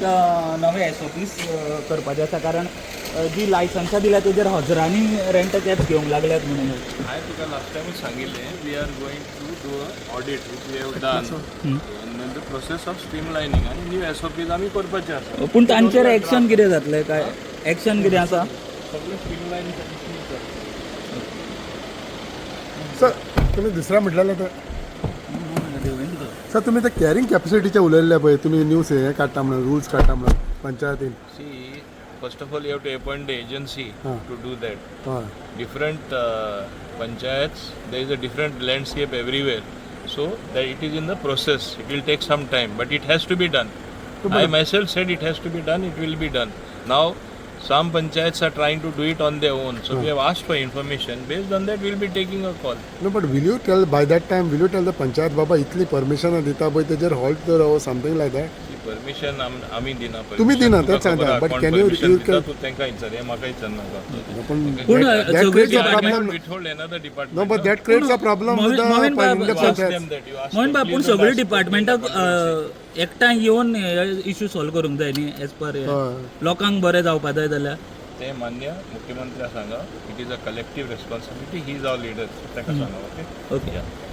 नवे एसओपीस करपाचे आसा, कारण जी लायसन्सां दिल्या तेजेर हजरांनी रेंट कॅब्स घेवंक लागल्यात म्हणून. हांवें तुका लास्ट टायमूच सांगिल्लें, we are going to do a audit, which we have done in the process of streamlining, आनी न्यू एसओपीज आमी करपाचे आसा. पूण तांचेर एक्शन कितें जातलें काय, एक्शन कितें आसा? सगळें स्ट्रीमलायन. सर, तुम्ही दुसऱ्या म्हटलें तर सर, तुम्ही ते कॅरिंग कॅपॅसिटीचे उलयल्ले पळय, तुमी न्यूज हे काडटा म्हणून, रुल्स काडटा म्हणून पंचायतीन. See, first of all, you have to appoint the agency to do that. Different panchayats, there is a different landscape everywhere. So that it is in the process. It will take some time, but it has to be done. I myself said it has to be done. It will be done. Now, some panchayats are trying to do it on their own. So we have asked for information. Based on that, we will be taking a call. No, but will you tell by that time, will you tell the panchayat, बाबा, इतली परमिशनां दिता पळय, तेजेर halt दवर, something like that? ती permission आमी दिना. तुमी दिना, तेच सांगता. But can you- you can- तूं तांकां विचार, हें म्हाका विचारनाका. पण पूण that सगळे creates a department- problem. Withhold another department. No, but that creates a problem with Movin the बाब- panchayat. Them that you ask म्हणून them. बाब, पूण Please don't सगळे ask. डिपार्टमेंटाक एकठांय येवन इशू सॉल्व करूंक जाय न्ही, एज पर लोकांक बरें जावपा जाय जाल्यार. ते मान्य मुख्यमंत्र्या सांगा, it is a collective responsibility. He is our leader. ताका सांगा, ओके? ओके.